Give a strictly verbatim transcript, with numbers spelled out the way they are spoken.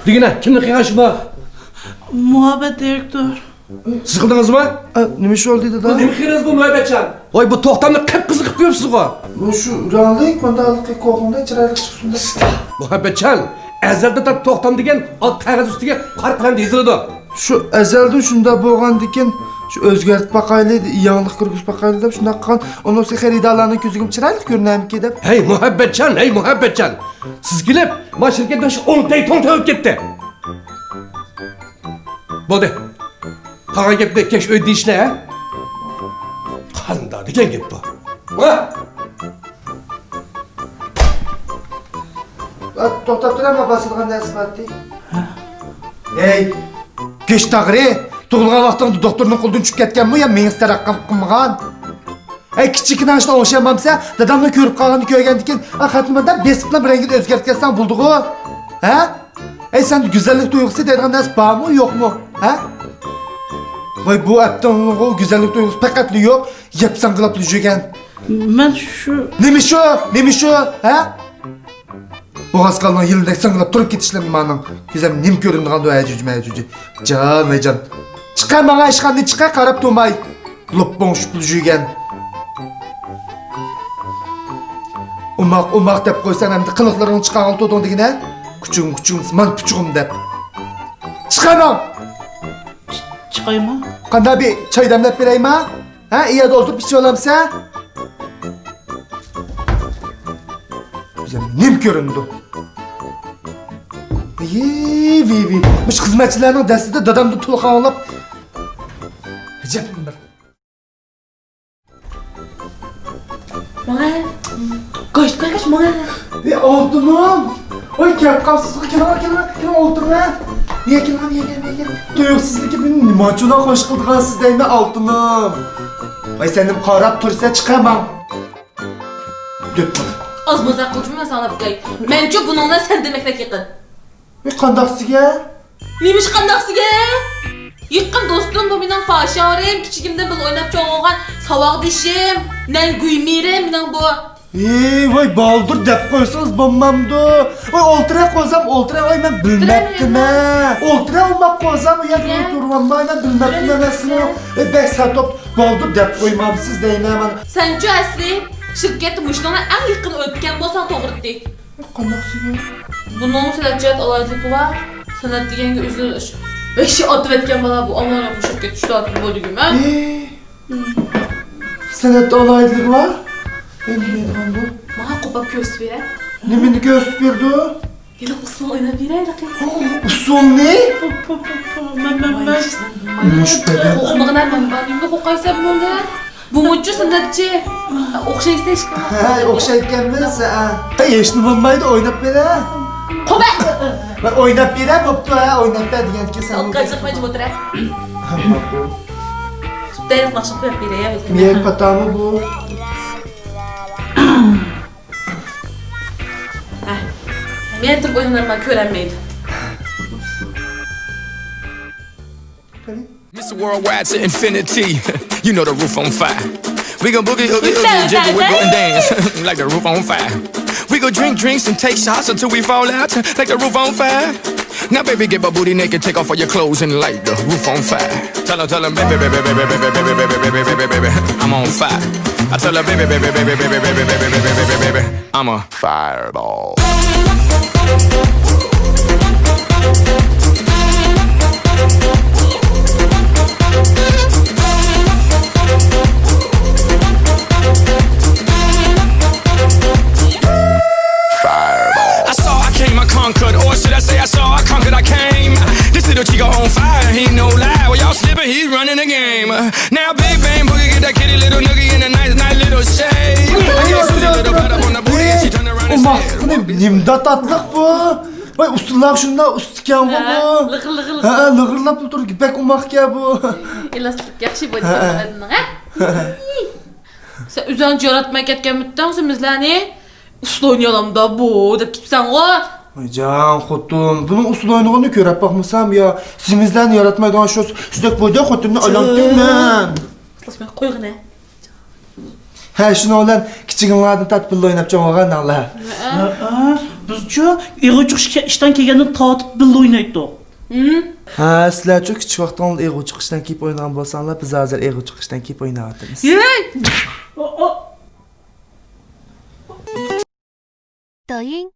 دېگىنە، كىمنى قىلغان شۇ بۇ؟ مۇھەببەت دىرېكتور. سىز قىلدىڭىزمۇ؟ ئە، نېمە ئىش بولدى، دادا؟ بۇ نېمە قىلدىڭىز بۇ مۇھەببەتجان؟ ۋاي، بۇ توختامنى قىپقىزىل قىلىپ قويۇپسىزغۇ. بۇ شۇ رەڭلىك، مانداقلىقى كوخۇڭدا چىرايلىق چىقسۇن دەپ. مۇھەببەتجان، ئەزەلدىن تارتىپ توختام دېگەن ئاق قەغەز ئۈستىگە قارا قەلەمدە يېزىلىدۇ. شۇ ئەزەلدىن شۇنداق بولغاندىكىن، شۇ ئۆزگەرتىپ باقايلى، يېڭىلىق كىرگۈزۈپ باقايلى دەپ شۇنداق قىلغان. ئۇنىڭ ئۈستىگە خېرىدارلارنىڭ كۆزىگىمۇ چىرايلىق كۆرۈنەرمىكىن دەپ. ھەي مۇھەببەتجان، ھەي مۇھەببەتجان! سىز كېلىپ، ما شىركەتنىڭ شۇ ئوڭ تەي توڭ تەۋرەپ كەتتى. بولدى. قالغان گەپنى كەچ ئۆيدە دېيىشلە، ھە؟ قانداق دېگەن گەپ بۇ؟ ۋا! توختاپ تۇرە، ما باسىدىغان نەرسە بارتى. ھەي، گۆش تاغرى، تۇغۇلغان ۋاقتىڭدا دوختۇرنىڭ قولىدىن چۈشۈپ كەتكەنمۇ يا مېڭىسى تەرەققىي قىلمىغان؟ ھەي، كىچىككىنە ئاشۇنداق ئوڭشىيالمامسەن؟ دادامنى كۆرۈپ قالغاننى كۆرگەندىن كېيىن، ئا، خەتنى مۇنداق بېسىپلا رەڭگىنى ئۆزگەرتىپ كەتسەڭ بولىدىغۇ. ھە؟ ئەي، سەندە گۈزەللىك تۇيغۇسى دەيدىغان نەرسە بارمۇ، يوقمۇ؟ ھە؟ ۋاي، بۇ ئەپتىڭغۇ گۈزەللىك تۇيغۇسى پەقەتلا يوق، يەپ ساڭگىلاپلا يۈرگەن. مەن شۇ. نېمە شۇ؟ نېمە شۇ؟ ھە؟ بوغاز قالنىڭ يىلىدەك ساڭگىلاپ تۇرۇپ كېتىشلىرىڭ مانىڭ كۆزەم نېمە كۆرۈنىدىغاندۇ، ھەجۈجمە ھەجۈجى. جان، ۋەيجان. چىقار ماڭا ئىشخانىدىن، چىقار، قاراپ تۇرماي. لوپپۇڭ شۇپلا يۈرگەن. ئوماق، ئوماق دەپ قويسام، ئەمدى قىلىقلىرىڭنى چىقارغىلى تۇردۇڭ دېگىنە. كۈچۈڭ، كۈچۈڭ، مانا پۇچۇقۇم دەپ. چىقار ماڭ! چىقايمۇ؟ قانداق بىر چاي دەملەپ بېرەيمۇ؟ ھە، ئۇ يەردە ئولتۇرۇپ ئىچىۋالامسەن؟ بىزگە نېمە كۆرۈنىدۇ؟ ۋىي، ۋىي، ۋىي. مۇشۇ خىزمەتچىلەرنىڭ دەستىدە دادامدىن تولۇق ئاڭلاپ. ئەجەب بىر. ماڭا گۆش قويغاچ ماڭا. ۋەي، ئالتۇنۇم! ۋاي، كەپ قاپسىزغۇ، كېلىڭلار، كېلىڭلار، كېلىڭ ئولتۇرۇڭلار. نېگە كېلىڭلار، نېگە، نېگە؟ تۇيۇقسىزلا كېلىپ مېنى نېمانچىلا خوش قىلدىغانسىز دەيمەن، ئالتۇنۇم. ۋاي، سەن نېمە قاراپ تۇرسەن، چىقاي ماڭ. ئاز مازاق قىلغۇچمۇ مەن ساڭا دەپ قوياي. مەنچۇ بۇنىڭ بىلەن سەن دېمەكرەك يېقىن. ۋەي، قانداقسىگە؟ نېمىش قانداقسىگە؟ يېقىن دوستۇم بۇ مېنىڭ، فاشارىم، كىچىكىمدىن بىللە ئويناپ چوڭ بولغان ساۋاقدىشىم، نەنگۈيمىرىم مېنىڭ بۇ. ھېي، ۋاي، بالدۇر دەپ قويسىڭىز بولمامدۇ؟ ۋاي، ئولتۇرە قوزام، ئولتۇرە، ۋاي، مەن بىلمەپتىمەن. ئولتۇرە ئوماق قوزام، ئۇ يەردە ئولتۇرۇۋالماي، مەن بىلمەپتىمەن ئەسلى. ئەي، بەك سەتوپ، بالدۇر دەپ قويمامسىز دەيمەن مانا. سەنچۇ ئەسلى شىركەتتە مۇشۇنىڭغا ئەڭ يېقىن ئۆتكەن بولساڭ توغرىتى. قانداق سۆزۈڭ؟ بۇنىڭ سەنئەتچىلەر ئالاھىدىلىكى بار. سەنئەت دېگەنگە ئۆزىنى ۋەھشىي ئاتىۋەتكەن بالا بۇ ئامال يوق شىركەت ئىشلاتىپ بولدىكى مەن. ئى، سەنئەتتە ئالاھىدىلىكى بار؟ ئەي، نېمە دەيدىغان بۇ؟ ماڭا قوپاپ كۆرسىتىپ بېرە. نېمىنى كۆرسىتىپ بېرىدۇ؟ ھېلىقى ئۇسسۇلنى ئويناپ بېرەيلى. ئۇسسۇلنى؟ مەن، مەن، مەن، مەن. مۇشۇ بەدەن. قوقمىغىنا مەن بار، نېمىگە قوقايسەن بۇنىڭدىن؟ بۇمۇچۇ سەنئەتچى. ئوخشايسىز ھېچكىمگە. ھە، ئوخشايدىكەنمىز، ھە. ھېچنېمە بولمايدۇ، ئويناپ بېرە. قوبە! مەن ئويناپ بېرە، بوپتۇ، ھە، ئويناپ بەر دېگەنكەن سەن. قاچىلىق مەن جىم ئولتۇرە. ماقۇل. دەرس ناخشا قويۇپ بېرەي، ھە، ئۆزۈم. مېنىڭ پاتاممۇ بۇ؟ ھە. مەن تۇرۇپ ئوينىغانلارنى كۆرەلمەيدۇ. Mister Worldwide to infinity. You know the roof on fire. We gon' boogie, oogie, oogie, jiggle, wiggle, and dance like the roof on fire. We go drink drinks and take shots until we fall out like the roof on fire. Now, baby, get my booty naked, take off all your clothes and light the roof on fire. Tell her, tell her, baby, baby, I'm on fire. I tell her, baby, baby, I'm a fireball. Fireball. I saw, I came, I conquered, or should I say I saw, I conquered, I came. This little chica on fire, he no lie. Well, y'all slipping, he running the game. Now big bang boogie, get that kitty little noogie in a nice, nice little shade. I can't shoot a little butt up on the booty and she turned around and ئوماقلىقى نېمىنداق تاتلىق بۇ. ۋاي، ئۇسسۇللار شۇنداق ئۇسسىكەنغۇ بۇ. ھە، لىغىر، لىغىر، لىغىر. ھە، لىغىرلاپلا تۇرىدۇ، بەك ئوماقكەن بۇ. ئېلاستىك ياخشى بولدى، ھە. ئادىنىڭ، ھە؟ سەن ئۆزۈڭ ياراتماي كەتكەنمىتىڭ سېمىزلەرنى؟ ئۇسسۇل ئوينىيالامدا بۇ دەپ كېتىپسەنغۇ. ۋايجان خوتۇن، بۇنىڭ ئۇسسۇل ئوينىغىنىنى كۆرۈپ باقمىسام يا. سېمىزلەرنى ياراتمايدىغان شۇ سۈزەك بويداق خوتۇننى ئايلاندىم مەن. قويغىنە. ھە، شۇنىڭ بىلەن كىچىكىڭلاردىن تارتىپ بىللە ئويناپ چوڭ بولغان نەڭلار. ھە، بىزچۇ ئېغىر چىقىش ئىشتان كەلگەندىن تارتىپ بىللە ئوينايتتۇق. ھە، سىلەرچۇ كىچىك ۋاقتىڭلار ئېغىر چىقىشتىن كېيىپ ئوينىغان بولساڭلار، بىز ھازىر ئېغىر چىقىشتىن كېيىپ ئويناۋاتىمىز. ھەي! 抖音